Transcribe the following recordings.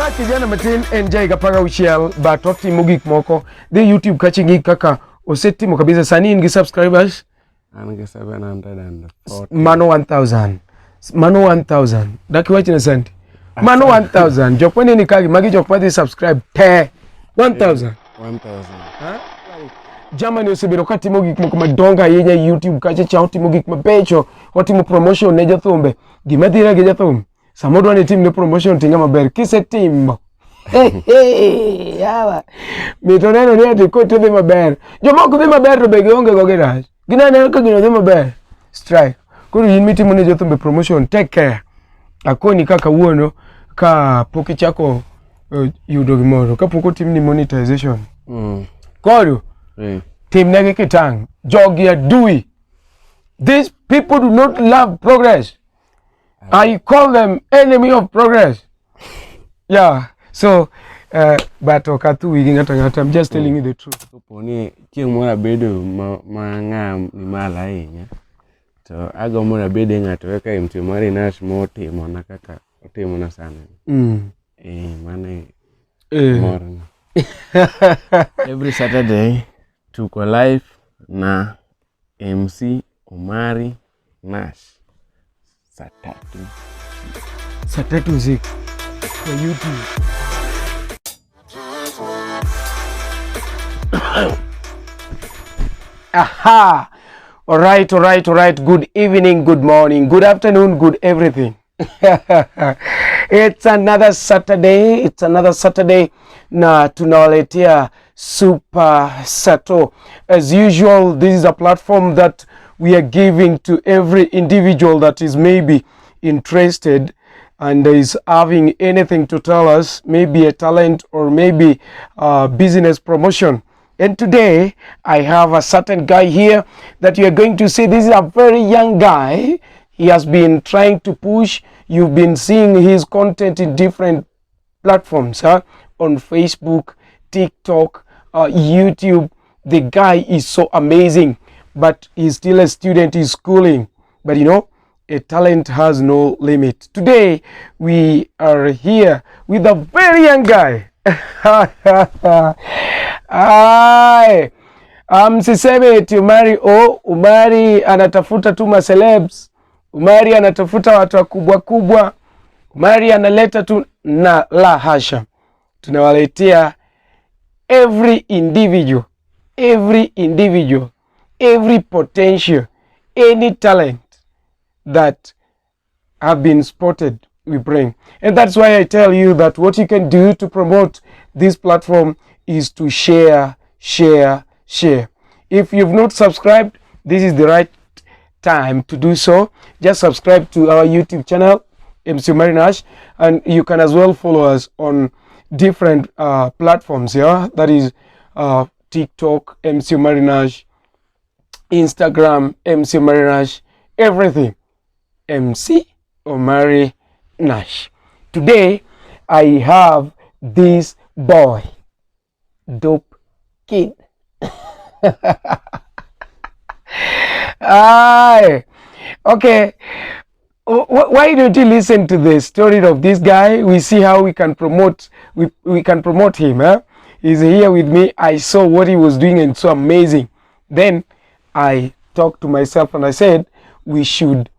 Ma kijana matin en ja higa 16 but otimo gik moko. Dhi YouTube kacha ing'i kaka osetimo kabisa. Sani in gi subscribers? An gi 740. Mano 1000. Mano 1000. Dak iwachne Santi. Mano 1000. Jok maneni kagi magi jok madhi subscribe te. 1000. 1000. Ha? Germany osebedo ka timo gik moko madongo ahinya e YouTube kacha cha otimo gik mabecho, otimo promotion ne jothumbe. Gima dhira gi jathum, sama odwa ni itimne promotion to ing'e maber kisetimo yawa mit oneno ni ati kote dhi maber. Jomoko dhi maber to be gionge go gi rach. Gineno ka gino dhi maber. Strike. Koro in mitimo ne jothumbe promotion, take care. Akoni ka kawuono ka pok ichako yudo gimoro, ka pok otimni monetization. Koro timnegi kitang'. Jogi adui. These people do not love progress. I call them enemy of progress. Yeah. So, but ok athuwi gi ng'ato ang'ata. I'm just telling you the truth. Kapo ni chieng' moro abedo ma ng'a ni malo ahinya, to agombo ni abede ng'ato kaka MC Omari Nash motimona kaka otimona sani. Mano e morna. Every Saturday tuko live na MC Omari Nash saa 3. Saa 3 usiku kwa YouTube. Aha! All right, all right, all right. Good evening, good morning, good afternoon, good everything. It's another Saturday. It's another Saturday na tunawaletea Super Sato. As usual, this is a platform that we are giving to every individual that is maybe interested and is having anything to tell us, maybe a talent or maybe a business promotion. And today I have a certain guy here that you are going to see. This is a very young guy. He has been trying to push. You've been seeing his content in different platforms, huh? On Facebook, TikTok, YouTube. The guy is so amazing, but he's still a student, he's schooling. But you know, a talent has no limit. Today, we are here with a very young guy. Aye. Msiseme eti Omari, oh, Omari anatafuta tu ma celebs. Omari anatafuta watu wakubwa kubwa. Omari analeta tu na la hasha. Tunawaletea every individual, every individual, every potential, any talent that have been spotted, we bring. And that's why I tell you that what you can do to promote this platform is to share, share, share. If you've not subscribed, this is the right time to do so. Just subscribe to our YouTube channel, MC Omari Nash, and you can as well follow us on different platforms. Yeah, that is TikTok, MC Omari Nash, Instagram, MC Omari Nash, everything, MC Omari Nash. Today, I have this boy, Dope Kid. Aye. Okay. Why don't you listen to the story of this guy? We see how we can promote, we can promote him. Huh? He's here with me. I saw what he was doing and so amazing. Then I talked to myself and I said, we should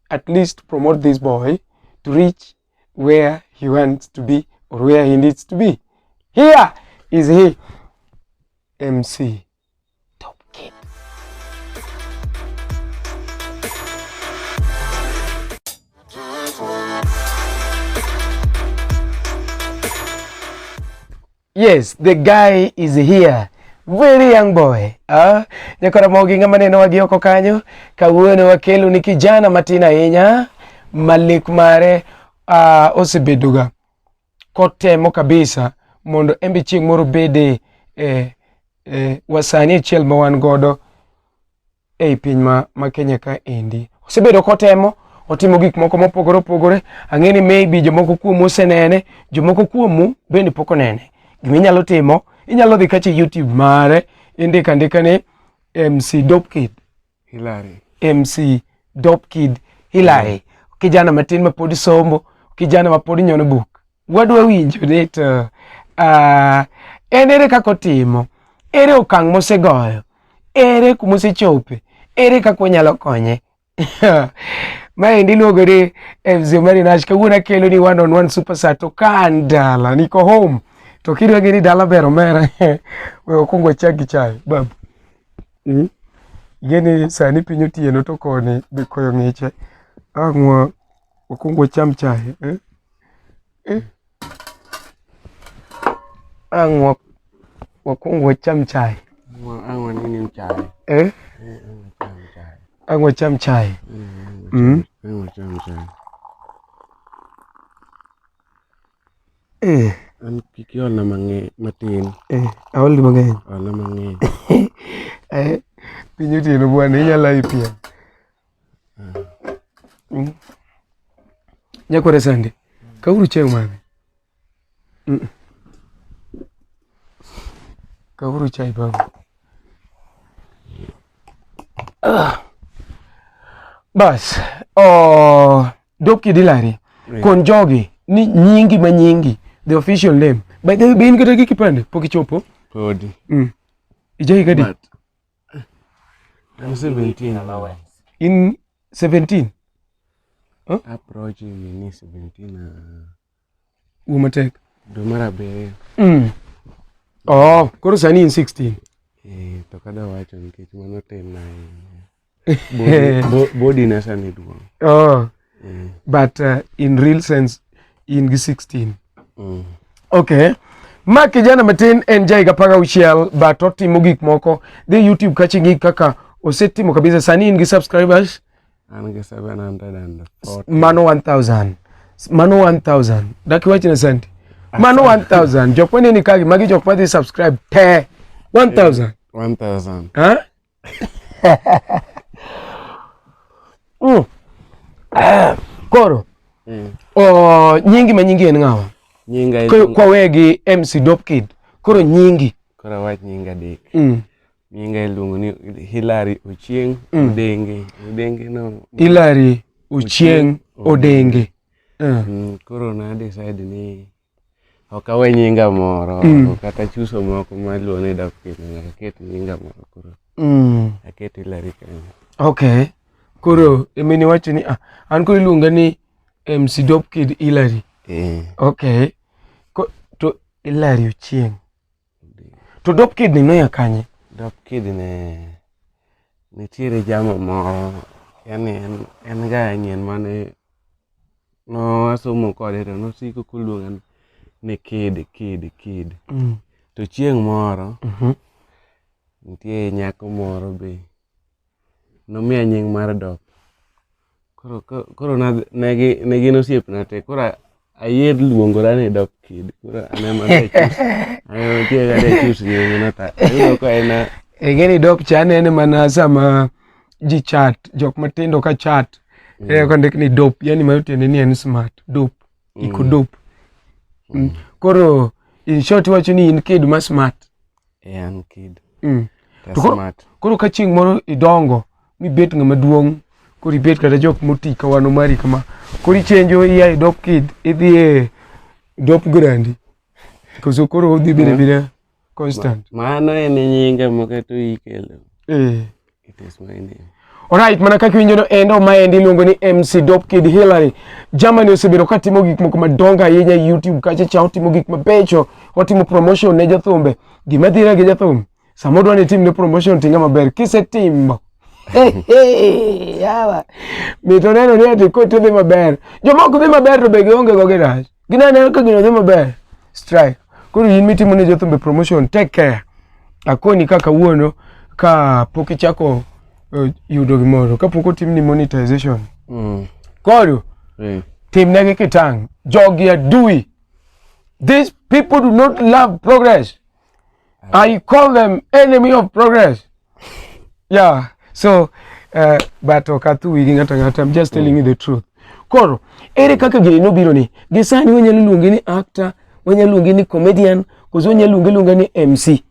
at least promote this boy to reach where he wants to be or where he needs to be. Here is he, MC Dope Kid. Yes, the guy is here. Very young boy. Nyakora mogi ng'ama neno wagi oko kanyo. Kawuono wakelo ni kijana matin ahinya. Malik mare osebedoga kotemo kabisa mondo embe chieng' moro bede wasani achiel ma wan godo ei piny ma Kenya ka endi. Osebedo kotemo, otimo gik moko mopogore opogore. Ang'e ni maybe jomoko kuomu osenene, jomoko kuomu bende pok onene. Gima inyalo timo, inyalo dhi kacha e YouTube mare, indiko andika ni MC Dope Kid. Hilary. MC Dope Kid Hilary. Kijana matin ma pod somo, kijana ma pod nyono buk. Wadwa winjo ni to en ere kaka otimo, ere okang' mosegoyo, ere kuma osechope, ere kaka wanyalo konye. Maendi iluongo ni MC Omari Nash. Kawuono akelo ni one on one superstar to ka an dala niko home to kidwa ng'e ni dala ber omera we wakwong wachak gi chai babu. Ing'e ni sani piny otieno to koni be koyo ng'iche. Ang' wakwong wacham chai. Eh? Eh? Ang' wakwong wacham chai. Ang' wanini chai. Eh? Ang' wacham chai. Ang' wacham chai. Eh. An kik iolna mang'eny matin. Eh, aolni mang'eny. Olna mang'eny. Eh, piny otieno bwana, inyalo ayi pien. Nyakwara Sande, kauru chai umadhi. Kauru chai babu. Bas, oh, Dope Kid Hillary, kon jogi ni nyingi ma nyingi, the official name. By the way, be in kata gi kipande pok ichopo? Podi. Ija higa adi? But, I'm 17. In 17? Huh? Approaching ni 17. Wuo matek. Dwe mar abiriyo. Oh, koro sani in 16. Eh, to kada wacho nikech mano tin ahinya. Body na sani duong'. Oh. But in real sense in gi 16. Okay. Ma kijana matin en ja higa 16 but otimo gik moko. Dhi YouTube kacha ing'i kaka osetimo kabisa. Sani in gi subscribers? An gi 740. Mano 1000. Mano 1000. Dak iwachne Santi. Mano 1000. Jok maneni kagi, magi jok madhi subscribe te. 1000. 1000. Ha? Koro. Oh, nyingi ma nyingi en ng'awa? Nyinga Koro kwa wegi MC Dope Kid. Koro nyingi. Koro awach nyinga adek. Nyinga iluongo ni Hillary Ochieng Odenge. Odenge no. Hillary Ochieng Odenge. Koro na decide ni ok awe nyinga moro, kata chuso moko ma iluongo ni Dope Kid, nyaka aket nyinga moro koro. Aket Hillary kanyo. Okay. Koro emini wacho ni an koro iluonga ni MC Dope Kid Hillary. Okay. To Hillary Ochieng. To Dope Kid ni noya kanye? Dope Kid ne nitiere jamo moro, yani en ga nyien mane nowasomo kode to nosiko koluonga ni Kid, Kid, Kid. To chieng' moro nitie nyako moro be nomiya nying mar Dope. Koro ne gin osiepna te, koro ayier luongora ni Dope Kid. Koro an ema ne achus nyingno to ayudo ka en Ing'e ni Dope cha anene mana sama ji chat, jok matindo ka chat, kondik ni Dope, yani mano tiende ni en smart, Dope, iko Dope. Koro in short iwacho ni in kid ma smart. Eh, an kid. To koro ka chieng' moro idongo mibet ng'ama duong', koro ibet kata jok moti ka wan Omari kama, koro ichenjo ia e Dope Kid idhi e Dope Grandi, koso koro odhi bedo abeda constant? Mano en nyinga moketo ikelo. It is my name. Alright, mana kaka iwinjo no endo maendi iluongo ni MC Dope Kid Hillary. Germany osebedo ka timo gik moko madongo ahinya e YouTube kacha cha, otimo gik mabecho, otimo promotion ne jothumbe. Gima dhira gi jathum, sama odwa ni itimne promotion tinga maber, kisetimo yawa mit oneno ni ati kote dhi maber. Jomoko dhi maber to be gionge go gi rach. Gineno ka gino dhi maber. Strike. Koro in mitimo ne jothumbe promotion, take care. Akoni ka kawuono ka pok ichako yudo gimoro, ka pok otimni monetization. Koro, timnegi kitang'. Jogi adui. These people do not love progress. I call them enemy of progress. Yeah. So, but ok athuwi gi ng'ato ang'ata. I'm just telling you the truth. Koro, ere kaka gini nobiro ni? Gi sani wanyalo luonge ni actor, wanyalo luonge ni comedian, koso wanyalo luonge luonga ni MC?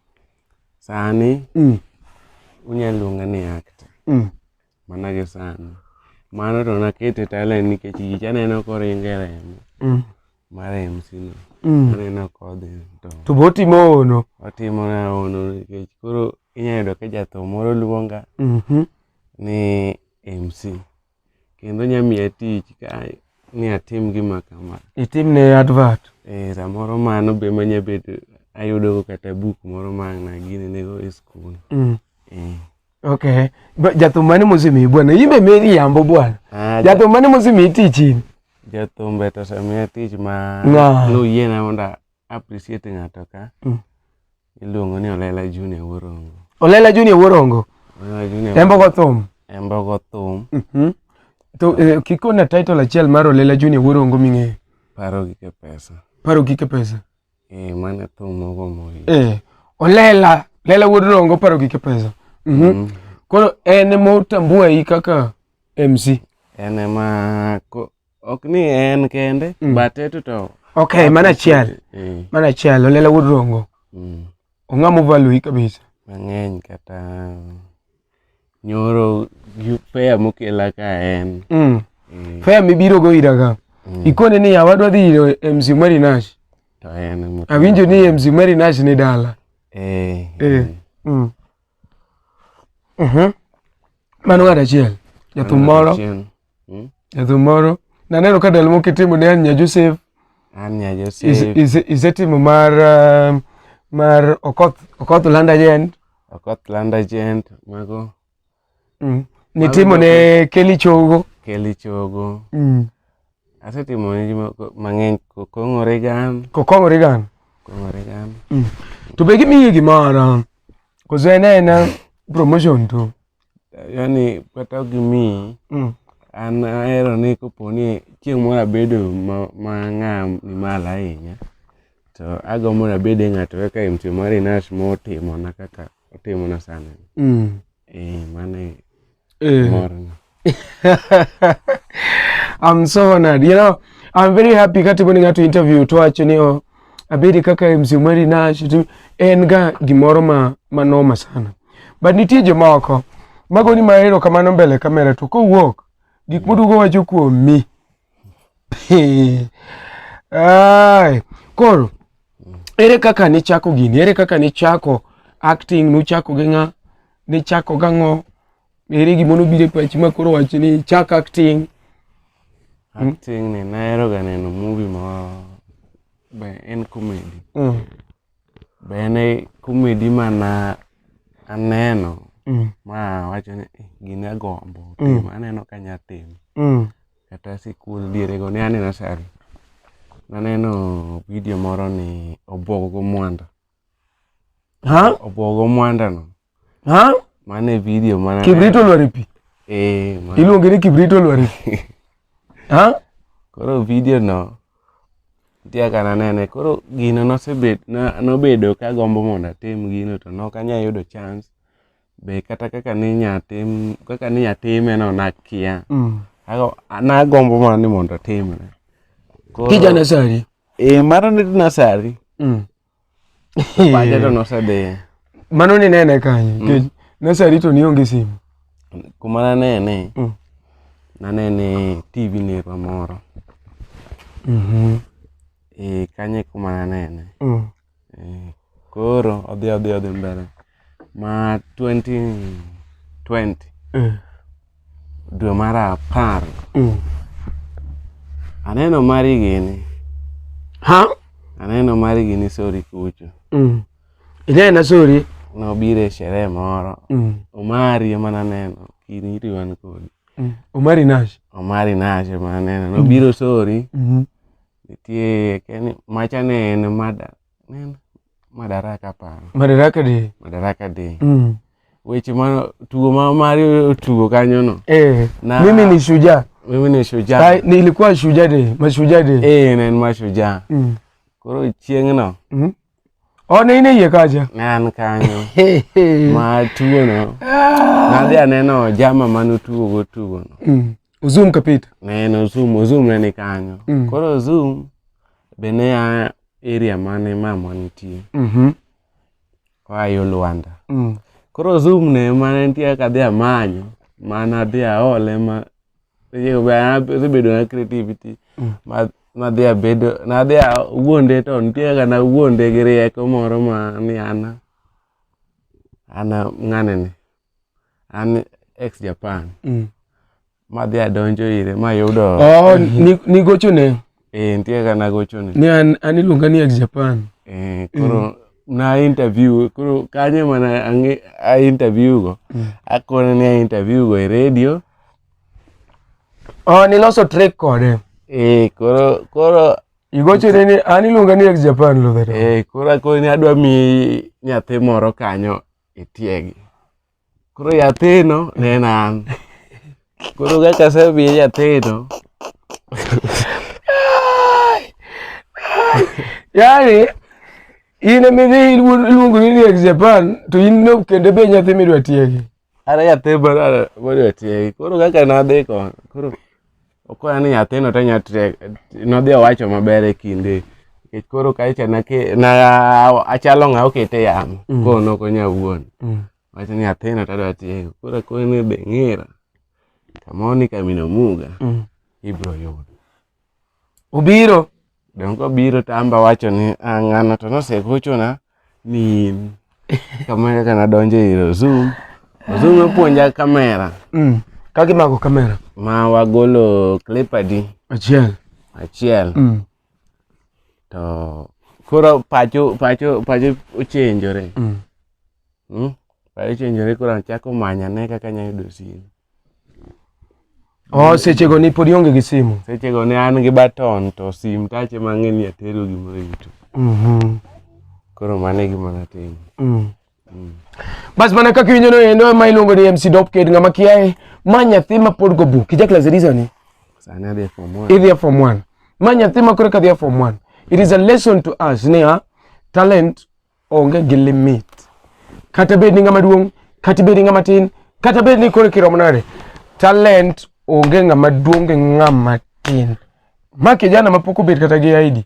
Sani, unyalo luonga ni actor. Mana gi sani. Mano to nakete talent nikech gich aneno koringo e remo. Mar MC no. Aneno kodhi to To be otimo ono. Otimo na ono nikech koro inyalo yudo ka jathum moro luonga ni MC kendo onya miya tich ka ni atim gima kama. Itim ne advert. Eh, samoro mano be manya bedo ayudo go kata buk moro ma ang' nagine nego e skul. Eh. Okay. Jathum mane mosemiyi bwana? In be miriambo bwana. Ah, Jathum mane mosemiyi tich in? Jathum be to osemiya tich ma Ng'a? noyiena mondo a appreciate ng'ato ka. Iluongo ni Olela Junior Wuorongo. Olela Junior Wuorongo. Olela Junior Embo go thum. Embo go thum. To kikona title achiel mar Olela Junior Wuorongo ming'eyo. Paro gike pesa. Paro gike pesa. Mano thum mogo mogik. Olela, Lela Wuod Rongo paro gike pesa. Koro en ema otambua i kaka MC. En ema ok ni en kende, but eto to. Okay, mano achiel. Mano achiel, Olela Wuod Rongo. Ong'amo value i kabisa. Mang'eny kata nyoro gi fare mokela ka en. Fare mibiro go ira ka. Ikone ni yawa adwa dhi ir MC Omari Nash. To en ema Awinjo ni MC Omari Nash ni dala. Mano ng'at achiel. Jathum moro. Jathum moro. Naneno ka ndalo moko itimo ne Anya Joseph. Anya Joseph. Isetimo mar Okoth Land Agent. Okoth Land Agent, mago. Nitimo ne Kelly Chogo. Kelly Chogo. Asetimo ne ji mang'eny, Kokong'o Regan. Kokong'o Regan. Kokong'o Regan. To be gimiyi gimoro? Koso en aena promotion to? Yani kata ok gimiyi, an ahero ni kopo ni chieng' moro abedo ma ng'a ni malo ahinya, to agombo ni abede ng'ato kaka MC Omari Nash motimona kaka otimona sani. Mano e morna. I'm so honored. You know, I'm very happy katimo ni ng'ato interview to wacho ni oh, abedi kaka MC Omari Nash en ga gimoro ma manoma sana. But nitie jomoko mago ni mahero kamano mbele kamera to kowuok gik moduogo wacho kuomi. Ai, koro ere kaka nichako gini? Ere kaka nichako acting? Nuchako gi ng'a? Nichako gang'o? Ere gima nobiro e pachi ma koro wacho ni chak acting? Acting ni nahero ga neno movie moro be en comedy. Be en e comedy mana aneno ma awacho ni gini agombo timo, aneno ka anya timo. Kata sikul diere go ne an e nursery. Naneno video moro ni Obwogo go Mwanda. Ha? Obwogo go Mwanda no. Ha? Mano e video mana. Kibrito olwar e pi. Mano. Iluonge ni kibrito olwar e pi. Ha? Koro video no nitie kaka nanene. Koro gino nobedo kagombo mondo atim gino to nok anyal yudo chance. Be kata kaka ninya tim, kaka ninya time no nakia. Nagombo mana ni mondo atimre. Koro Kija nursery? Mano ni nursery. Pacha to nosedhi. Mano ninene kanye? Nikech nursery to nionge simu. Kuma nanene, nanene TV nerwa moro. Kanyo e kuma nanene. Koro odhi odhi odhi mbele. Ma 2020. Dwe mar 10. Aneno mari gini. Ha? Aneno mari gini sori kucho. Inena sori? Nobiro e sherehe moro. Omari ema naneno. Kiri wan kodi. Omari Nash. Omari Nash ema naneno. Nobiro sori. Nitie keni macha ne en mada. Ne en Madaraka aparo. Madaraka Day. Madaraka Day. Weche ma tugo ma Omari otugo kanyo no. Na Mimi ni shujaa. Mimi ni shujaa. Ai, ni ilikuwa shujaa day, mashujaa day. Ne en mashujaa. Koro chieng' no. Oh, ne in e iye kacha? Ne an kanyo. Ma tugo no. Nadhi aneno jama mane otugo go tugo no. Ozum kapita. Ne en Ozum, Ozum ne ni kanyo. Koro Ozum be ne a area mane mamwa nitie. Koa yo Luanda. Koro Ozum ne mane nitie kaka adhi amanyo, mana adhi aole ma osebedo na creativity. Ma Nadhi abedo, nadhi awuonde to nitie kaka nawuonde gi rieko moro ma ni an an ng'anene, an ex Japan. Madhi adonjo ire mayudo. Oh, nigochone? Eh, nitie kaka nagochone. Ni an an iluonga ni ex Japan. Eh, koro na interview, koro kanyo mana ang'e a interview go. Akone ni a interview go e radio. Oh, niloso trick kode. Eh, koro Igochone ni an iluonga ni ex Japan Luther. Eh, koro akone ni adwa miyi nyathi moro kanyo itiegi. Koro nyathino ne en an. Koro kaka asemiye nyathino. Yaani in ema idhi iluongori ni ex Japan to in no kendo be nyathi midwa tiegi. An nyathi madwa tiegi. Koro kaka nadhi kono, koro okona ni nyathino to anya tiego. Nodhi owacho maber e kinde. Nikech koro kacha na achalo ng'a okete yamo. Koro nok onya wuon. Wacho ni nyathino to adwa tiego. Koro akone ni be ng'ira. Kamoro ni kamin Omuga. Ibro yudo. Obiro. Donge obiro to amba wacho ni ah, ng'ano to nosegochona ni in. Kamano kaka nadonjo ir Ozum. Ozum nopuonja kamera. Kaka imako kamera. Ma wagolo clip adi? Achiel. Achiel. To koro pacho ochenjore. Pacho ochenjore koro achako manyane kaka anyalo yudo simu. Oh, sechego ni pod ionge gi simu. Sechego ne an gi baton to sim tache mang'e ni atero gimoro e YouTube. Koro mano e gima natimo. Bas mana kaka iwinjo no endo ma iluongo ni MC Dope Kid ng'ama kiaye ma nyathi ma pod go buk. Ija class adi sani? Sani adhi e form 1. Idhi e form 1. Ma nyathi ma koro ka dhi e form 1. It is a lesson to us niya talent onge gi limit. Kata bed ni ng'ama duong', kata bed ni ng'ama tin, kata bed ni koro kiromo nade. Talent onge ng'ama duong' gi ng'ama tin. Ma kijana ma pok obet kata gi ID.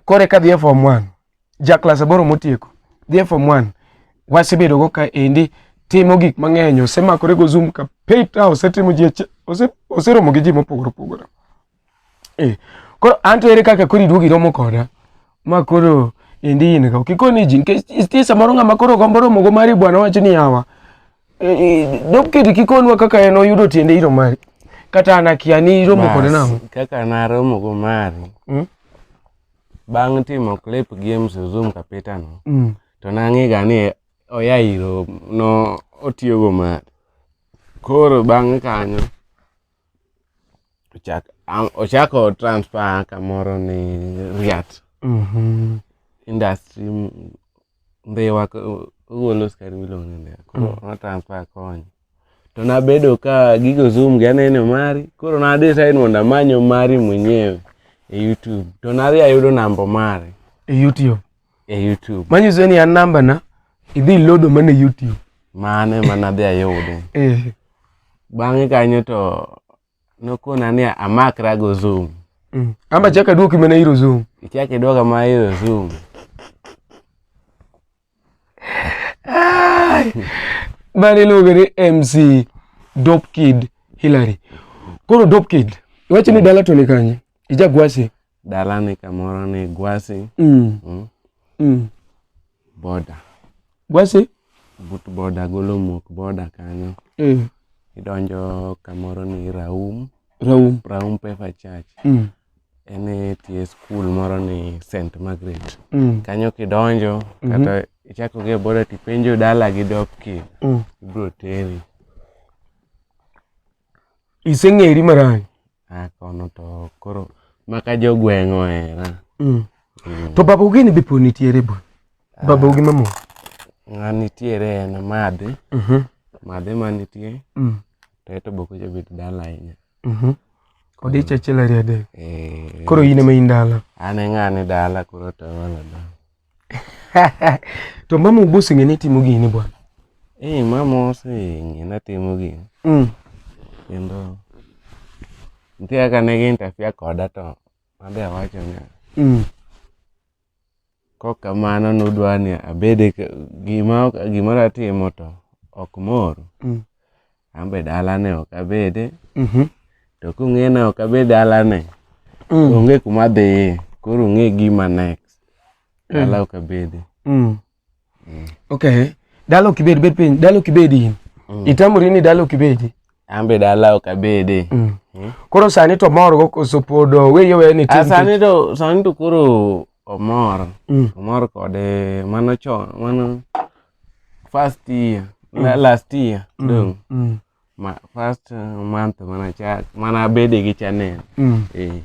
Kore ka dhi e form 1. Ja klas 8 motieko. Dhi e form 1. Wasebedo go ka endi timo gik mang'eny, osemakore go Zoom ka peta, osetimo ji oseromo gi ji mopogore opogore. Koro anto ere kaka koro iduogo iromo koda ma koro endi in ka kikoni ji nikech nitie samoro ng'ama koro gombo romo go mari bwana wacho ni yawa Dope Kid kikonwa kaka en oyudo tiende iro mari kata an akia ni iromo kode nang'o. Kaka naromo go mari bang' timo clip gi MC Zoom Kapita no to nang'e ni oya iro no otiyo go mari. Koro bang' kanyo ochako transfer kamoro ni Riat. Industry Ndhiwa ogolo skari miluongo ni Ndhiwa. Koro no transfer koni. To nabedo ka gigo Zoom gi aneno mari. Koro na decide mondo amany mari mwenyewe e YouTube. To nadhi ayudo namba mare E YouTube. e YouTube. Manyiso ni an namba na idhi lodo mana e YouTube. Mano ema nadhi ayude. Bang'e kanyo to nokona ni amakra go Zoom. Amba chak aduoki mana iro Zoom. Ichak iduoka mana iro Zoom. Mano iluongo ni MC Dope Kid Hillary. Koro Dope Kid, iwacho ni dala to ni kanye? Ija Gwasi? Dala ni kamoro ni Gwasi. Boda. Gwasi? But boda golo mok boda kanyo. Idonjo kamoro ni Raum. Raum. Raum Pefa Church. En e tie skul moro ni St. Margaret. Kanyo kidonjo kata ichako gi e boda tipenjo dala gi Dope Kid. Ibro teri. Iseng'eri marach. Ah, kono to koro maka jogweng' ohera. To baba ugeni be pod nitiere bwana. Baba ugi mamo. Ng'a nitiere en Madhi. Madhi ma nitie. To eto bok osebedo dala ahinya. Odich achiel ariyo adek. Koro in ema in dala. An e ng'ane dala koro to wala dala. To mama ubo oseng'e ni itimo gini bwana. Mama oseng'e ni atimo gini. Kendo nitie kaka ne gi interfere koda to adhi awacho niya. Kok kamano nudwa ni abede gimoro atimo to ok moru. An be dalane ok abede. To kung'e ni ok abed dalane. Onge kuma dhiye. Koro ong'e gima next. Dala ok abede. Okay. Dala ok ibed, bed piny. Dala ok ibedi in. Itamori ni dala ok ibedi. An be dala ok abede. Koro sani to mor go koso pod weyi aweya ni Ah, tim. sani to koro omor. Omor kode mano chon mano first year last year dong. Ma first month mana chak mana bede gi channel. Eh.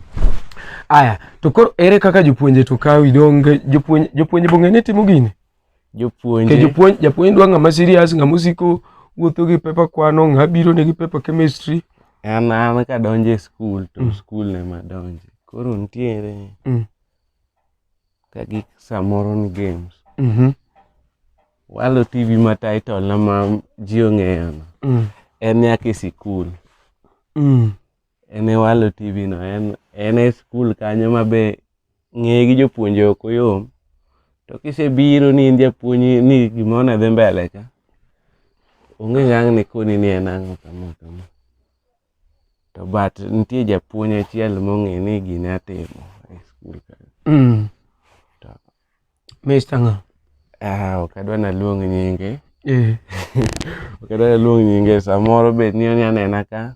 Aya, to koro ere kaka jopuonje to kawi donge jopuonje bong'e ni timo gini? Jopuonje. Ke jopuonj japuonj dwa ng'ama serious, ng'ama osiko wuotho gi paper kwano, ng'a biro nigi paper chemistry. An kadonjo e skul to skul ema adonje. Koro nitiere ka gik samoro ni games. Walo TV ma title na ma ji ong'eyo no. En nyaka e sikul. En e Walo TV no en e skul kanyo ma be ng'eye gi jopuonje ok oyom. To kisebiro ni in japuonj ni gimoro ne dhi mbele ka, onge ng'ang' ne koni ni en ang'o kama kama. To but nitie japuonj achiel mong'e ni gini atimo e skul ka. To Mr. ng'a? Ah, ok adwa naluong nyinge. Ok adwa naluong nyinge samoro bed ni onya nena ka.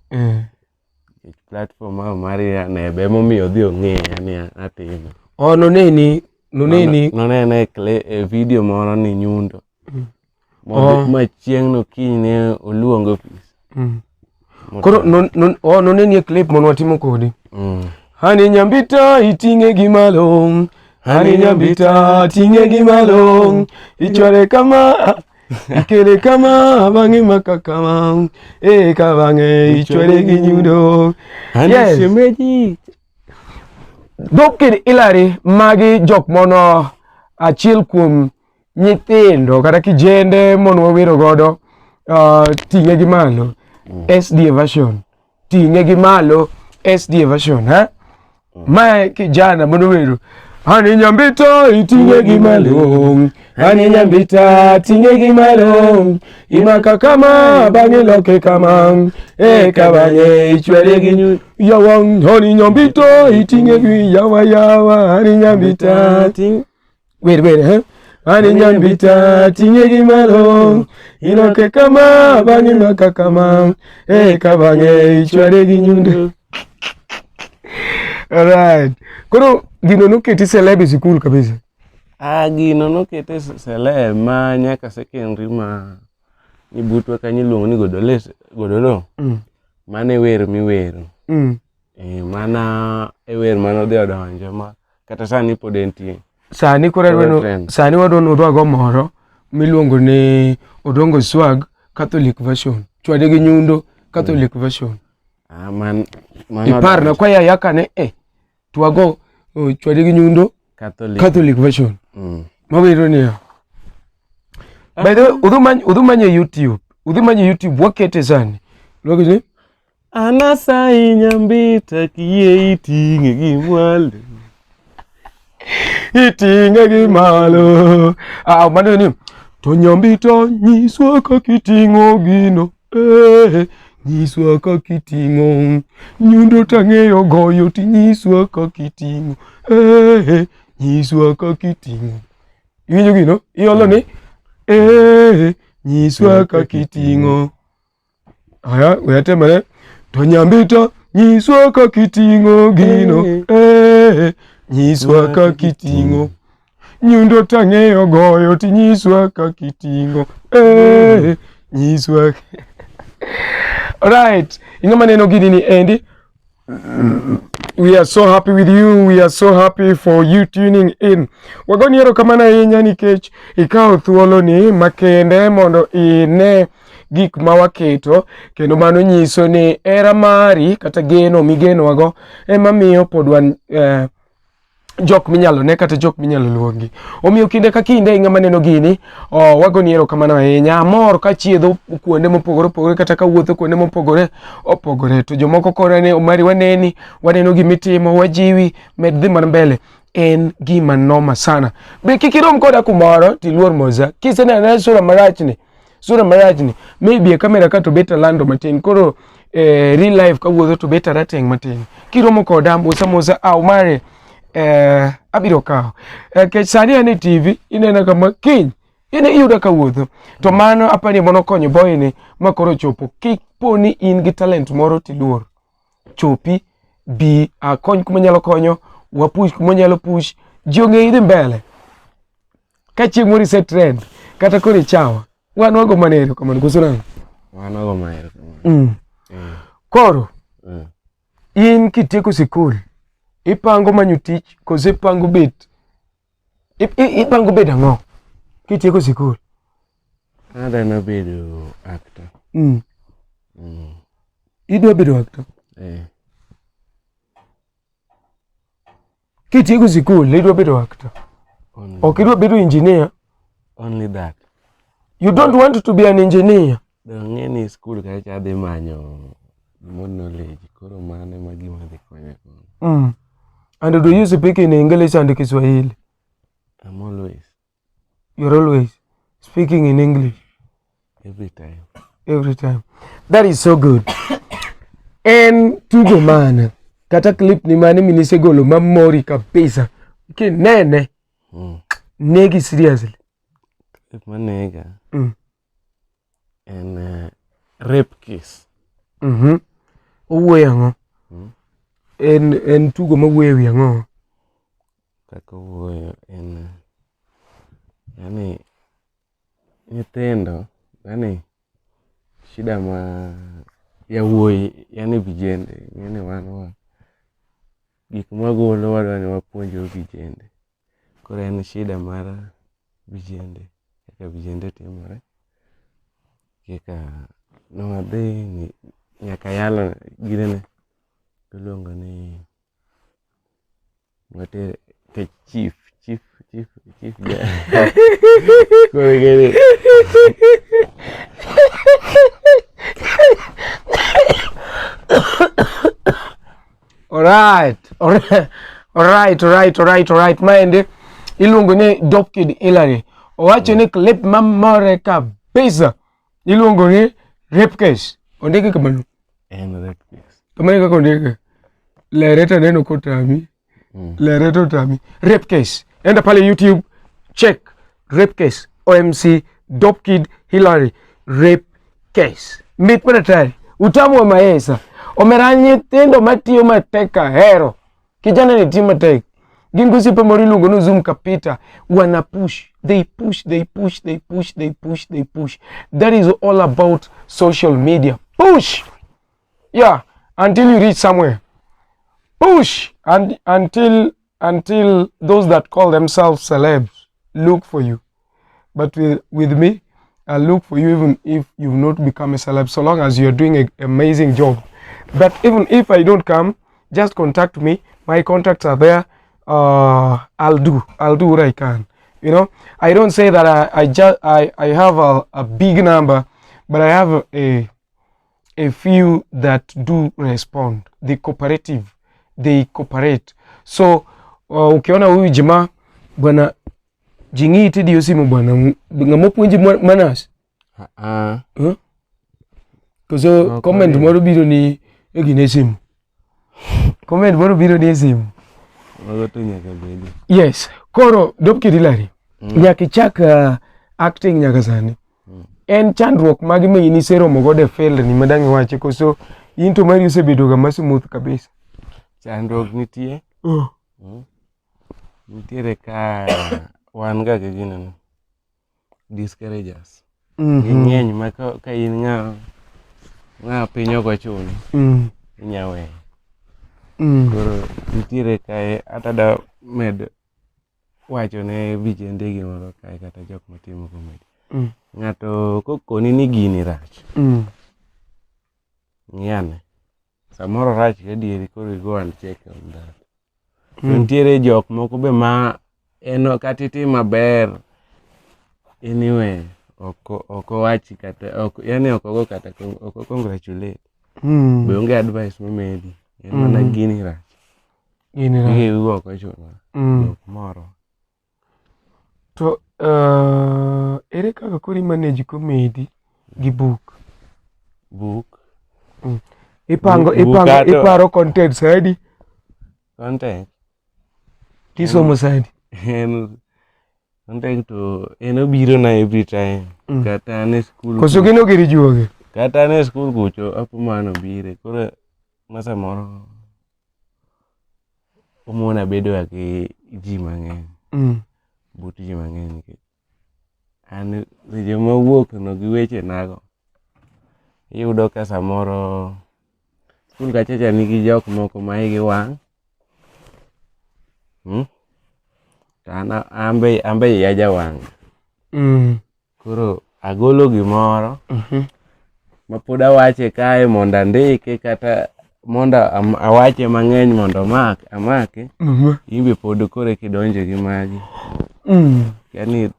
Platform mar Nebe emomiyo odhi ong'eya ni atimo. Oh, noneni, noneni. Nonena e video moro ni nyundo. Oh. Ma chieng' no kinyne oluong ofis. Koro oh, noneni e clip mono watimo kodi. Hani nyambita iting'e gi malo. Hani nyambita ting'e gi malo. Ichware kama ikele kama bang'e maka kama. E ka bang'e ichware gi nyundo. Hani Yes. shemeji. Dhok Ilari magi jok mono achiel kuom nyithindo kata kijende mono wawero godo ting'e gi malo SDA version ting'e gi malo SDA version ha mae kijana mono wero Hani nyambita iting'e gi malo Hani nyambita ting'e gi malo imaka kama bang'e loke kama eka bang'e ichwere gi nyu yawa hani nyambita iting'e gi yawa yawa hani nyambita Ting. wer wer he Hani nyambita ting'e gi malo iloke kama bang'e maka kama eka bang'e ichwere gi nyundo. Alright. Koro gino noketi celeb e sikul kabisa. Ah, gino nokete celeb ma nyaka secondary ma ni butwa kanyo iluongo ni Godole, Godolo. Mano e wer miwero. Eh, mana e wer manodhi odonjo ma kata sani pod entie. Sani koro Koro adwaro trend. sani wadwa ni wadwa go moro miluongo ni Odongo Swag Catholic version. Chwade gi nyundo Catholic version. Ah, mano Iparna odonjo. kwa yaya kane twago chwade gi nyundo Catholic. Catholic version. Mawero niya. By the way, udhi manye YouTube. Udhi manye YouTube wakete sani. Luongo ni Anasai nyambita kiyie iting'e gi mwalo. Iting'e gi malo. Ah, mano ni to nyambita nyiswa kaka iting'o gino. Eh, nyiswa kaka iting'o. Nyundo tang'eyo goyo tinyiswa kaka iting'o. Eh, nyiswa kaka iting'o. Iwinjo gino? Iolo ni eh, nyiswa kaka iting'o. Aya, we atemane. To nyambita nyiswa kaka iting'o gino. Eh, nyiswa kaka iting'o. Nyundo tang'eyo goyo tinyiswa kaka iting'o. Eh, nyiswa. Alright, ing'ama neno gini ni endi. We are so happy with you. We are so happy for you tuning in. Wagoni erokamano ahinya nikech ikawo thuolo ni makende mondo ine gik ma waketo kendo mano nyiso ni hera mari kata geno migenowago ema miyo pod wan jok minyalo ne kata jok minyalo luongi. Omiyo kinde ka kinde ng'ama neno gini, oh, wagoni erokamano ahinya. Amor ka chiedho kuonde mopogore opogore kata ka wuotho kuonde mopogore opogore. To jomoko kora ni Omari waneni, waneno gimitimo, wajiwi, med dhi mana mbele. En gima noma sana. Be kik irom koda kumoro tiluor moza. Kisenena sura marachni, sura marachni, maybe e kamera ka to bet alando matin. Koro Real life kawuotho to bet arateng' matin. Kiromo koda mosa mosa au mare abiro kawo. Kech sani an e TV inena kama kiny in iyuda kawuotho. To mano apani mono konyo boy ni ma koro chopo. Kik po ni in gi talent moro tiluor. Chopi bi akony kuma nyalo konyo, wapush kuma nyalo push. Ji ong'eyi dhi mbele. Ka chieng' moro ise trend kata koro ichawa wan wago mana erokamano koso nang'o? Wan wago mana erokamano. Koro in kitieko sikul ipango manyo tich koso ipango bet ipango bedo ang'o kitieko sikul? Adwa bedo actor. Idwa bedo actor? Eh. Kitieko sikul idwa bedo actor? Only. Ok idwa bedo engineer? Only that. You don't want to be an engineer? Dong' ni skul kacha adhi manyo more knowledge koro mano ema gima dhi konya kono. And do you speak in English and Kiswahili? I'm always. You're always speaking in English? Every time. Every time. That is so good. En tugo mane kata clip ni mane minisegolo mamori kabisa kinene negi seriously? Clip manega en rape case. Owuoyo ang'o? En tugo mawuoyo ewi ang'o? Kaka owuoyo en yani nyithindo yani shida ma yawuoyi yani vijende ing'eni wan wa gik mwagolo wadwa ni wapuonjre vijende. Koro en shida mar vijende kaka vijende timore kaka nwadhi nyaka yalo ginene iluongo ni watere ke chief chief chief chief koro ing'eni Alright. Maendi iluongo ni Dope Kid Hillary. Owacho ni clip mamore kabisa iluongo ni rape case. Ondike kamano. En rape case. Kamano e kaka ondike. Lere to aneno kotami. Lere to otami. Rape case. Enda pale YouTube, check rape case. OMC Dope Kid Hillary rape case. Mit maratari. Utamu wa maesa. Omera nyithindo matiyo matek ahero. Kijana ni tiyo matek. Gin gosiepe moro iluongo ni Zoom Kapita. Wana push. They push, they push, they push, they push, they push. That is all about social media. Push! Yeah, until you reach somewhere. Push! And until those that call themselves celebs look for you. But with me, I'll look for you even if you've not become a celeb, so long as you're doing an amazing job. But even if I don't come, just contact me. My contacts are there. I'll do what I can. You know, I don't say that I have a big number, but I have a few that do respond. The cooperative, they cooperate. So ukiona huyu jamaa bwana jing'i tidiyo simu bwana ng'ama puonji manas. Ah. Huh? Koso Ok comment ong'eyo. moro biro ni e gine simu. Comment moro biro ni e simu. Mago to nyaka bedi. Yes. Koro Dope Kid Hillary, nyaka ichak acting nyaka sani. En chandruok mage ma in iseromo godo e field ni madang' iwachi koso in to mari osebedo ga ma smooth kabisa? Chandruok nitie. Nitiere ka wan ga gi ginene. Discouragers. Ging'eny ma ka in ng'a piny ok ochuno, inya weyo. Koro nitiere kae ata da med wacho ne vijende gimoro kae kata jok matimo comedy. Ng'ato kokoni ni gini rach, ng'i ane. Samoro rach gadieri koro i go and check on that. To nitiere jok moko be ma en kata itim maber anyway ok owachi kata ok yani ok ogo kata ok o congratulate. Be onge advice momedi. En mana gini rach. Gini rach. Gige wiwa ok ochuno. Jok moro. To ere kaka koro i manage comedy gi book? Book? Ipango ipango iparo content saidi. Content. Tisomo saidi. En content to en obiro na every time. Kata an e school. Koso gino giri juogi. Kata an e school kucho apo mano bire. Koro ma samoro omona bedo ga gi ji mang'eny. But ji mang'eny nikech an seche mawuok no gi weche nago iyudo ka samoro skul kacha cha nigi jok moko ma igi wang'. To an ambe iya jawang'. Koro agolo gimoro ma pod awache kae mondo andike kata mondo awache mang'eny mondo amake. In be pod koro eka idonje gi magi. Yani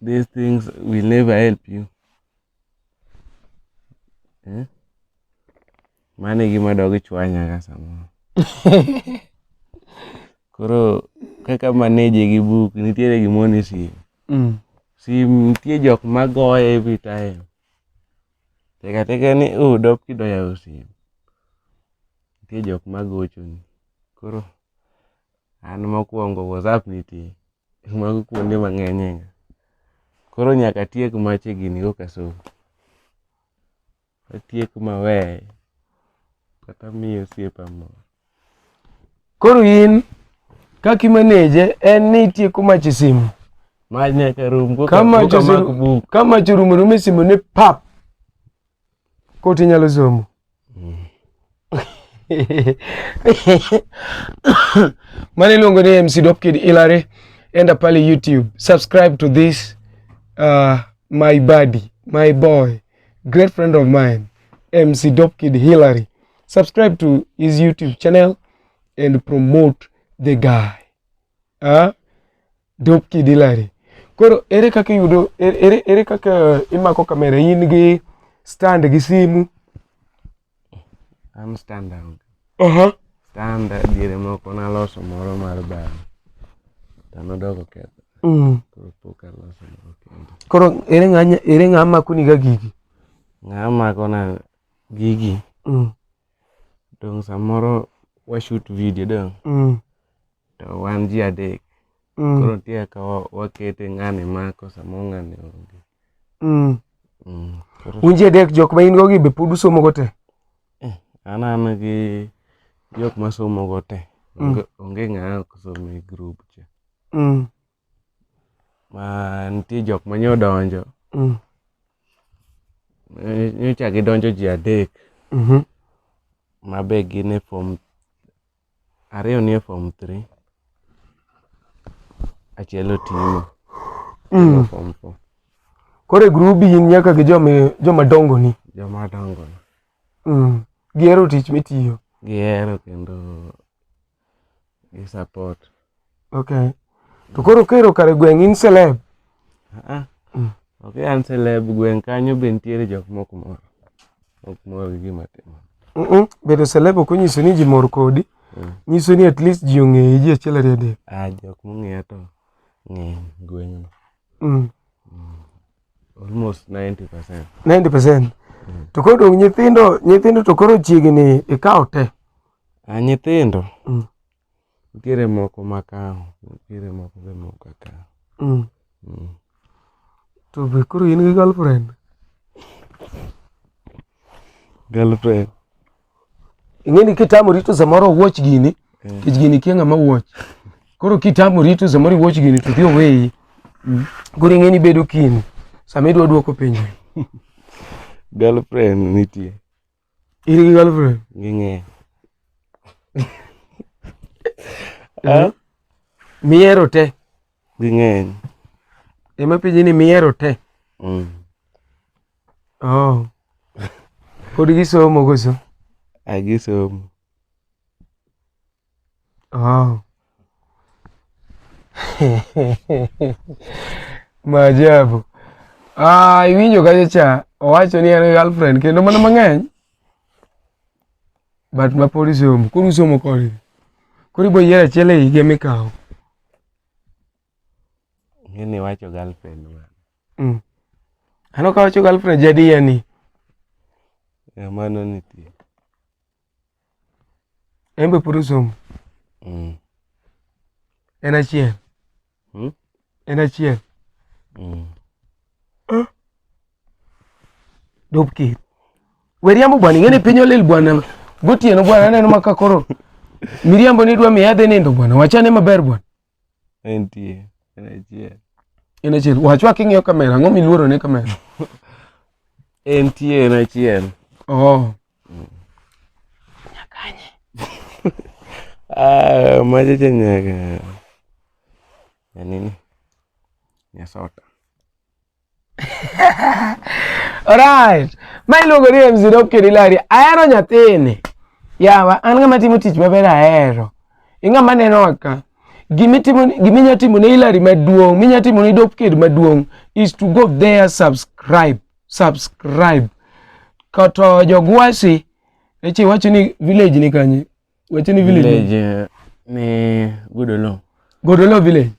these things will never help you. Mano e gima dog chwanya ga samoro. Koro kaka manage gi buk nitiere gimoro ni sim. Sim nitie jok magoye every time. Tek ateka ni dok kidwa yawo sim. Nitie jok magochoni. Koro an mokwongo WhatsApp nitie. Mago kuonde mang'eny. Koro nyaka atiek mache gini koka som. Atiek maweye. Kata miyo osiepa moro. Koro in kaka imaneje en ni itieko mach e simu. Mach nyaka rum koka mak buk. Ka mach orumo rumo e simu ni pap. Koro tinyalo somo. Mano iluongo ni MC Dopkid Hillary. Enda pale YouTube. Subscribe to this my buddy, my boy, great friend of mine, MC Dopkid Hillary. Subscribe to his YouTube channel and promote the guy. Dopkid Hillary. Koro ere kaka iyudo, ere kaka imako kamera in gi stand gi simu? An stand onge. Stand diere moko naloso moro mar bao. To nodok oketho. Koro pok aloso moro kendo. Koro ere ng'a makoni ga gigi? Ng'a makona gigi? Dong' samoro wa shoot video dong'. To wan ji adek. Koro nitie kaka wakete ng'ani mako samoro ng'ani onge. Un ji adek jok ma in go gi be pod usomo go te? An an gi jok masomo go te. Onge ng'a ok som e group cha. Ma nitie jok ma nyo donjo. Nyocha gidonjo ji adek. Ma be gin e form ariyo ni e form 3. Achiel otimo. Form 4. Koro e group in nyaka gi joma dongo ni. Joma dongo ni. Gihero tich mitiyo. Gihero kendo gi support. Okay. To koro kero kare gweng' in celeb? Ok an celeb gweng' kanyo be nitiere jok mok mor. Ok mor gi gima timo. Bedo celeb ok onyiso ni ji mor kodi. Nyiso ni at least ji ong'eyi ji achiel ariyo adek. Jok mong'eya to ng'eny gweng'no. Almost 90%. 90%. To koro dong' nyithindo to koro chiegni ikawo te. Nyithindo. Nitiere moko makawo, nitiere moko be mok akawo. To be koro in gi girlfriend? Girlfriend. Ing'e ni kitamori to samoro wuoch gini, nikech gini kia ng'ama wuoch. Koro kitamori to samoro iwuoch gini to dhi oweyi. Koro ing'e ni bedo kini sama idwa duoko penjo. Girlfriend nitie. In gi girlfriend? Ging'eyo. Mihero te? Ging'eny. Ema penji ni mihero te? Oh. Pod gisomo koso? Gisomo. Oh. Maajabu. Iwinjo kacha cha owacho ni en girlfriend kendo mana mang'eny. But ma pod isomo. Koro usomo kodgi. Koro ibo yiero achiel e higa mikawo. Ng'eni wacho girlfriend ma. An ok awacho girlfriend jadiya ni. Mano nitie. En be pod osomo. En achiel. En achiel. Dope Kid. Weriambo bwana, ing'e ni piny olil bwana. Gotieno bwana aneno ma ka koro miriambo ni dwa miya adhi nindo bwana. Wachane maber bwana. Entie. En achiel. En achiel. Wachwa king'iyo kamera, ang'o miluoro ne kamera? Entie en achiel. Oh. Ah, macha cha nyaka. Ya nini? Nyasota. Alright. Ma iluongo ni MC Dope Kid Hilary. Ahero nyathini. Yawa, an ng'ama timo tich maber ahero. Ing'ama neno ka. Gimitimo giminya timo ne Hilary maduong', minya timo ne Dope Kid maduong' is to go there subscribe, subscribe. Kato jogwasi, eche wacho ni village ni kanye? Wacho ni village. Village ni Godolo. Godolo village.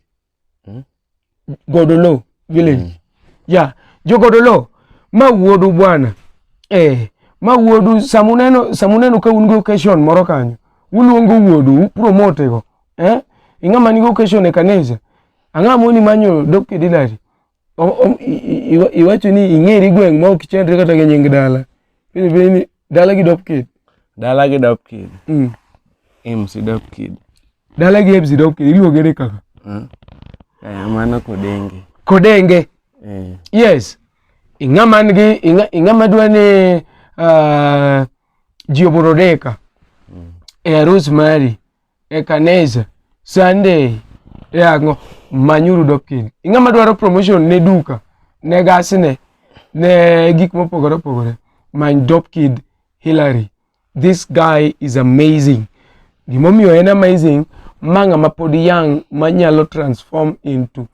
Godolo village. Ya, jo Godolo ma wuodu bwana. Eh, ma wuodu samuneno samuneno ka un gi occasion moro kanyo. Uluongo wuodu, upromote go. Eh? Ing'ama nigi occasion e kanisa. Ang'ama moni manyo Dope Kid Hilary. Iwacho ni ing'eri gweng' ma ok chandri kata gi nying dala. Penjo penjo ni dala gi Dope Kid. Dala gi Dope Kid. MC Dope Kid. Dala gi MC Dope Kid iluonge ni kaka? Kaya mano Kodenge. Kodenge. Yes. Ing'ama nigi ing'ama dwa ni ji oborodeka e arus mari e kanisa Sunday e ang'o manyuru Dope Kid. Ing'ama dwaro promotion ne duka ne gasne ne gik mopogore opogore many Dope Kid Hilary. This guy is amazing. Gimomiyo en amazing, ma ng'ama pod young manyalo transform into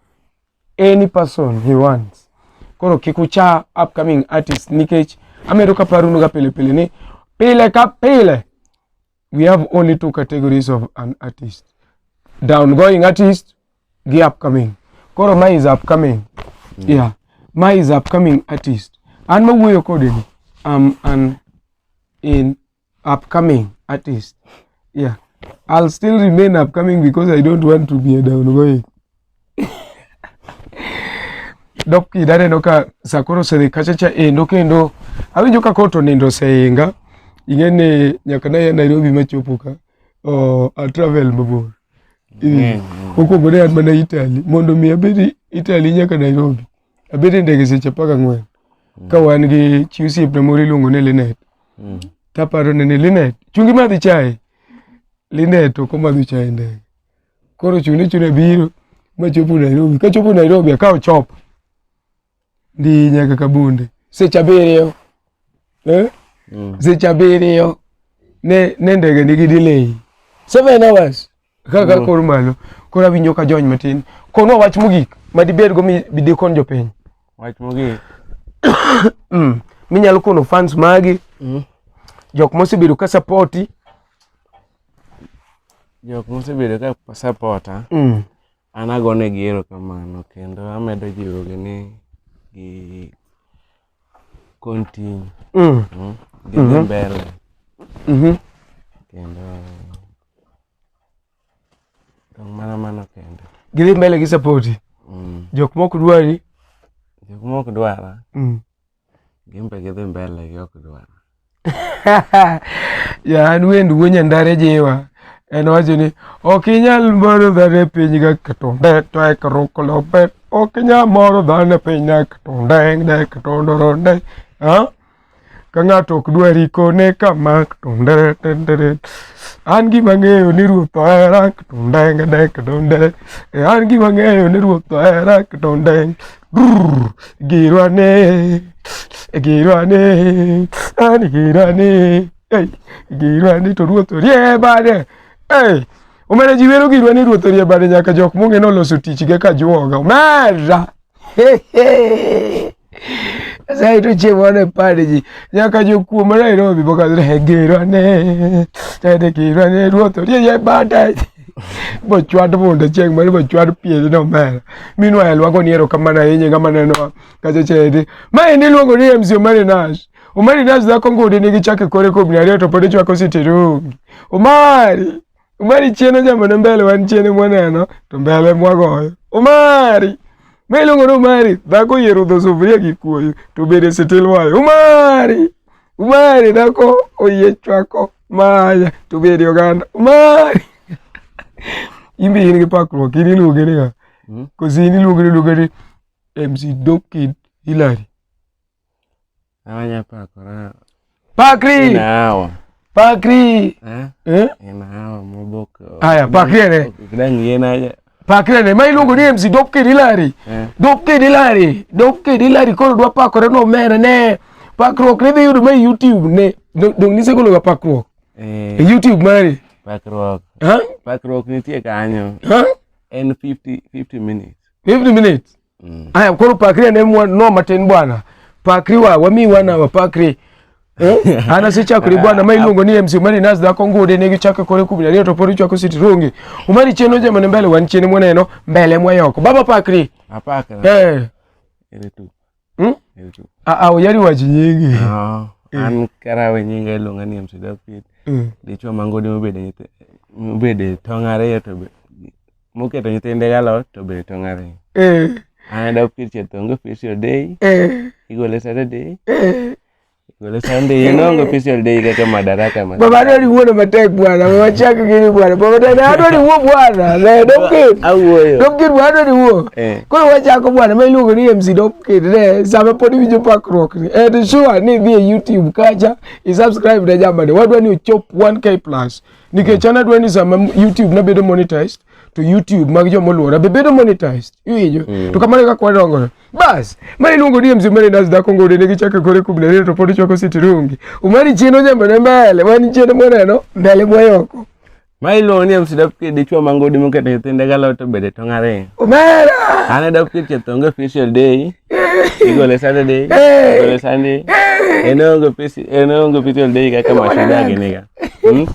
any person he wants. Koro kik ucha upcoming artist nikech amedo kaparonu ga pile pile ni pile ka pile we have only two categories of an artist. Downgoing artist gi upcoming. Koro ma is upcoming. Yeah. Ma is upcoming artist. An mawuoyo kode ni I'm an in upcoming artist. Yeah. I'll still remain upcoming because I don't want to be a downgoing. Dope Kid aneno ka sa koro osedhi kacha cha endo kendo awinjo ka koro to nindo oseinga. Ing'e ni nyaka ne aa Nairobi machopo ka. Oh, a travel mabor. Mokwongo ne an mana Italy. Mondo mi abed Italy nyaka Nairobi. Abed e ndege seche 14. Ka wan gi chi osiepna moro iluongo ni Linet. Taparo ne ni Linet, chungi madhi chai. Linet ok omadho chai e ndege. Koro chune chune biro machopo Nairobi. Kachopo Nairobi akawo chop. Ndi nyaka Kabunde. Seche 7. Eh? Seche 7. Ne ndege nigi delay. 7 hours. Kaka kor malo. Koro awinjo ka jony matin. Konwa wach mogik ma dibed go mi dikon jopiny. Wach mogik. Minyalo kono fans magi. Jok mosebedo ka supporti. Jok mosebedo ka supporta. An agonegi erokamano kendo amedo jiwogi ni gi continue. Gidhi mbele. Kendo mana mano kende. Gidhi mbele gi supporti. Jok mok dwari. Jok mok dwara. Gin be gidhi mbele gi ok dwara. Ya an wend wuo Nyandare jiwa. En wacho ni ok inyal moro dhano e piny ga katonde to e karokolo ber. Ok inyal moro dhano e piny ga katonde de katondoronde. Ha? Ka ng'ato ok dwari kone kama katonde tendere. An gima ng'eyo ni ruoth ohera katonde de katonde. An gima ng'eyo ni ruoth ohera katonde. Brrr, girwa ne, girwa ne, an girwa ne, ei, girwa ni to ruoth orie bade. Ei, omera ji wero girwa ni ruoth orie bade nyaka jok mong'e noloso tich ge ka juoga. Omera! Nyasaye to chiemo ne pade ji. Nyaka jokuo ma Nairobi bokadre girwa ne, tede girwa ne ruoth orie bade. Bochwad bunde chieng' moro bochwad pieri no omera. Meanwhile wago ni erokamano ahinya ng'ama nenowa kacha chende. Ma endi iluongo ni MC Omari Nash. Omari Nash dhako ngudi nigi chak e kore kuom 200 to pod ichwako sitirungi. Omari, Omari chien ojambo ne mbele wan chien mwaneno to mbele mwagoyo. Omari, ma iluongo ni Omari, dhako oyie rudho sufuria gi kuoyo to bende sitil wayo. Omari, Omari dhako oyie chwako maya to bende oganda. Omari. In be in gi pakruok, in iluonge ni ng'a? Hmm? Koso in iluonge ni iluonge ni MC Dope Kid Hillary. Awanya pakora. Pakri! Inawa. Pakri! Eh? Eh? Inawa mobok. Aya, pakri ane. Ok dang yien aja. Pakri ane. Ma iluongo ni MC Dope Kid Hillary. Eh. Dope Kid Hillary. Dope Kid Hillary koro dwa pakore no omera ne. Pakruok ne dhi yudo ma e YouTube ne. Dong nisegolo ga pakruok. Eh. E YouTube mari. Pakruok. Ha? Pakruok nitie kanyo. Ha? En 50 minutes. 50 minutes. Aya koro pakri ane no matin bwana. Pakri wa wami wana wa pakri. Eh? An asechakori bwana ma iluongo ni MC Umari Nas dhako ngude nigi chako kore kubni ariyo to pod ichwako siti rungi. Umari chien ojemo ne mbele wan chien mwaneno mbele mwayoko. Baba pakri. Apakra. Eh. Ere tu. Hmm? Ere tu. A a oyari wach nyingi. No. An karawe nyinga iluonga ni MC Dopkid. Mm. Dichuo mangudi mobedo nyithi mobedo tong' ariyo to moketo nyithinde galot to obedo tong' ariyo. Eh. An Dopkid chieth onge official day. Eh. Igole Saturday. Eh. Igole Sunday. En onge official day kaka Madaraka ma. Baba adwa ni wuono matek bwana, baba chak gini bwana. Baba dada adwa ni wuo bwana. Ne Dopkid. Awuoyo. Dopkid bwana adwa ni wuo. Eh. Koro wachako bwana ma iluongo ni MC Dopkid ne sama pod iwinjo pakruok ni. And sure ni idhi e YouTube kacha i subscribe ne jamani. Wadwa ni ochop 1k plus. Nikech an adwa ni sama YouTube na bedo monetized to YouTube mag joma oluora be bedo monetized. Iwinjo? To kamano e kaka wadongore. Bas, ma iluongo ni MC Umari Nas dhako ngode nigi chako kore kubni ariyo to pod ichwako sitirungi. Umari chien ojambo ne mbele, wan chien mwaneno mbele mwayoko. Ma iluongo ni MC Dopkid dichuo mangudi moketo nyithinde galot to obedo tong' ariyo. Omera! An e Dopkid chieth onge official day. Igole Saturday. Eh. Igole Sunday. En onge official day kaka Mashujaa gini ga. Hmm?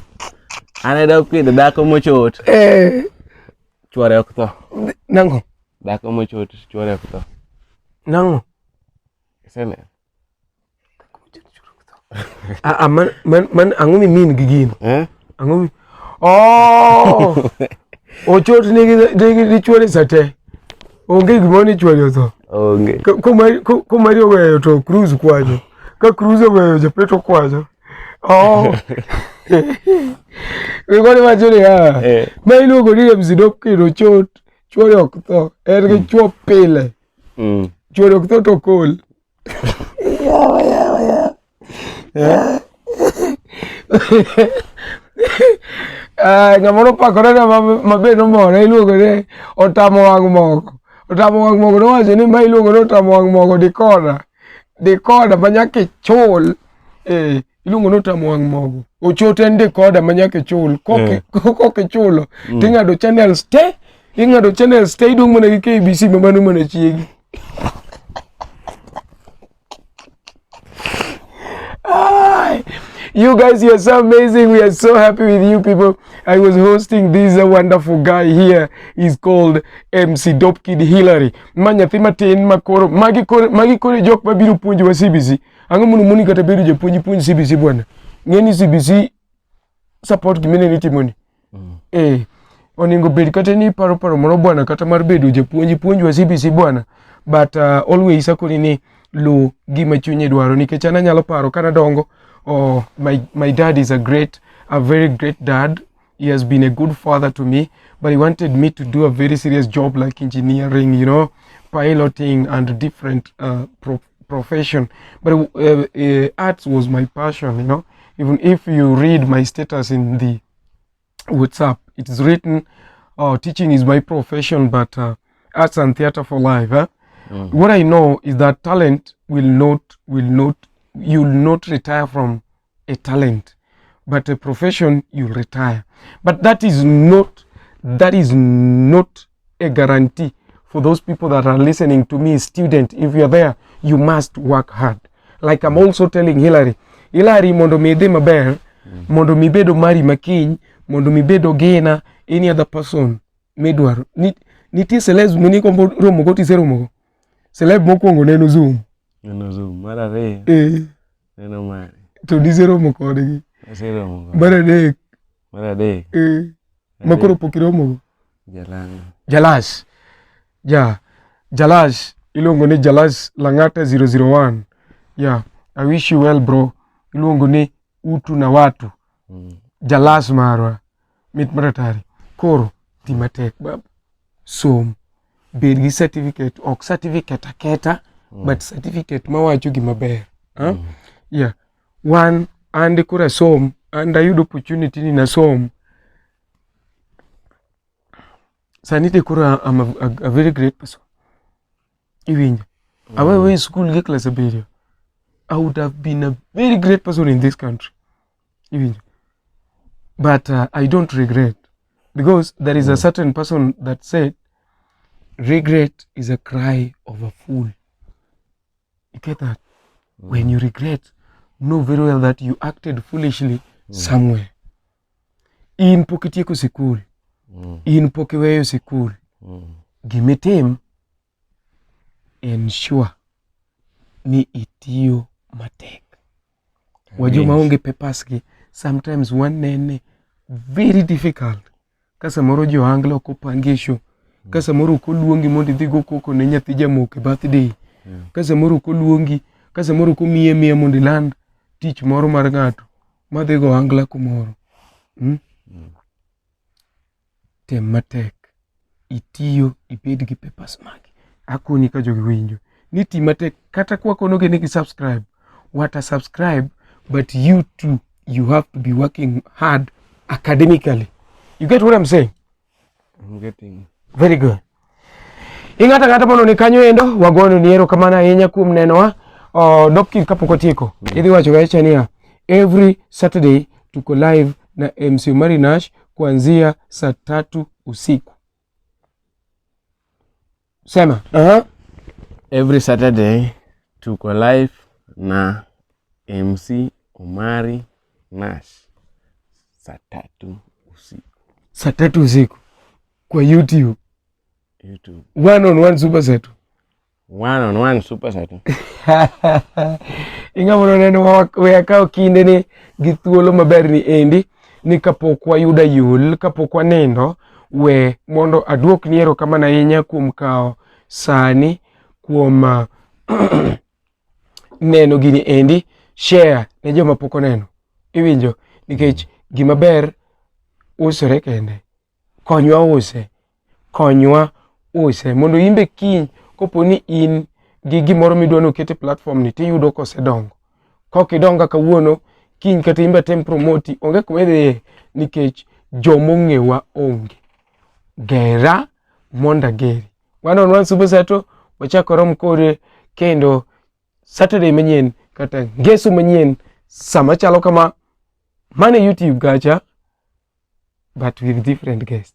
An e Dopkid dhako mochot. Eh, Chuore ok tho. nang'o? Dhako mochot chuore ok tho. Nang'o? Iseneno? Ah, ah, man, man, man, ang'o mimin gi gino? Eh? Ang'o mi... Oh! Ochot nigi dichuore sa te. Onge gimoro ni chuore otho. Onge. Komari oweyo to Cruz kwanyo. Ka Cruz oweyo Japeto kwanyo. Oh. Wigoni wacho niya, Eh. ma iluongo ni MC Dopkid ochot, chuore ok tho. En gi chuo pile. Chuore ok tho to kol. Yawa, yawa, yawa. Ah, ng'ama nopakore na mabe nomora iluongo ni otamo wang' mogo. Otamo wang' mogo nowacho ni ma iluongo ni otamo wang' mogo dikoda. Dikoda ma nyaka ichul. Eh, iluongo ni otamo wang' mogo. Ochot en dikoda ma nyaka ichul. Kok ichulo ting'ado channels te. Ing'ado channels te idong' mana gi KBC ma mano mana chiegi. Ay, you guys, you're so amazing. We are so happy with you people. I was hosting this wonderful guy here. He's called MC Dopkid Hillary. Ma nyathi matin ma koro magi koro jok mabiro puonjowa CBC. Ang'o mondo moni kata bedo japuonj puonj CBC bwana. Ng'eni CBC support gima itimoni. Eh, onego bed kata ni paro paro moro bwana kata mar bedo japuonj puonjwa CBC bwana. But always akoni ni luw gima chunyi dwaro nikech an anyalo paro kana dongo oh, my dad is a very great dad. He has been a good father to me, but he wanted me to do a very serious job like engineering, you know, piloting and different profession. But arts was my passion, you know. Even if you read my status in the WhatsApp, it is written, teaching is my profession, but arts and theater for life. Eh? What I know is that talent will not, you'll not retire from a talent, but a profession you'll retire. But that is not a guarantee for those people that are listening to me, student. If you're there, you must work hard. Like I'm also telling Hillary, Hillary, mondo mi idhi maber, mondo mi bedo mari makiny, mondo mi bedo gena, any other person midwaro. Nitie celebs minikombo romogo tiseromogo. Celeb mokwongo neno Zoom. Neno Zoom, mar ariyo. Eh. Neno mare. To niseromo kodgi. Aseromo kodgi. Mar adek. Mar adek. Eh. Ma koro pok iromogo. Jalang'o. Jalas. Ja. Jalas. Iluongo ni Jalas Lang'ata 001. Yeah. I wish you well bro. Iluongo ni Utu na Watu. Jalas marwa. Mit maratari. Koro ti matek baba. Som. Bed gi certificate. Ok certificate aketa, but certificate mawacho gima ber. Huh? Yeah. Wan ande koro asom, and ayudo opportunity ni nasom. Sani te koro I'm a very great person. Iwinjo? Awe we school gi class abiriyo. I would have been a very great person in this country. Iwinjo? But I don't regret because there is a certain person that said regret is a cry of a fool. You get that? When you regret, know very well that you acted foolishly somewhere. In pok itieko sikul, in pok iweyo sikul, gimitim ensure ni itiyo matek. Wajoma onge papers gi sometimes wanene very difficult ka samoro jo ohangla ok opangi e show ka samoro ok oluongi mondo idhi go koko ne nyathi jamoko e birthday ka samoro ok oluongi ka samoro ok omiyi amiya mondo iland tich moro mar ng'ato madhi go ohangla kumoro Tem matek itiyo ibed gi papers magi akoni ka jogi winjo ni ti matek kata kwakonogi ni gi subscribe what a subscribe but you too you have to be working hard academically. You get what I'm saying? I'm getting. Very good. Ing'ata ng'ata mondo ni kanyo endo wagono ni erokamano ahinya kuom nenowa. Oh, Dopkin kapok otieko idhi wacho gacha niya every Saturday tuko live na MC Omari Nash kuanzia saa 3 usiku. Sema. Every Saturday tuko live na MC Omari Nash saa 3 usiku. Saa 3 usiku kwa YouTube. YouTube. One on one super set. One on one super set. Ing'ama neno we akawo kinde ni gi thuolo maber ni endi ni kapok wayudo yul, kapok wanindo, we mondo aduok ni erokamano ahinya kuom kawo sani kuom neno gini endi, share ne joma pok oneno. Iwinjo? Nikech gima ber usore kende. Konywa use. Konywa use mondo imbe kiny kopo ni in gi gimoro midwa ni oket e platform ni tiyudo kosedongo. Kok idongo kawuono, kiny kata imbe tem promoti, onge kuma idhiye nikech jomong'ewa onge. Gera mondo ageri. One on one super sato wachako rom kode kendo Saturday manyien kata ngeso manyien sama chalo kama mane YouTube gacha but with different guests.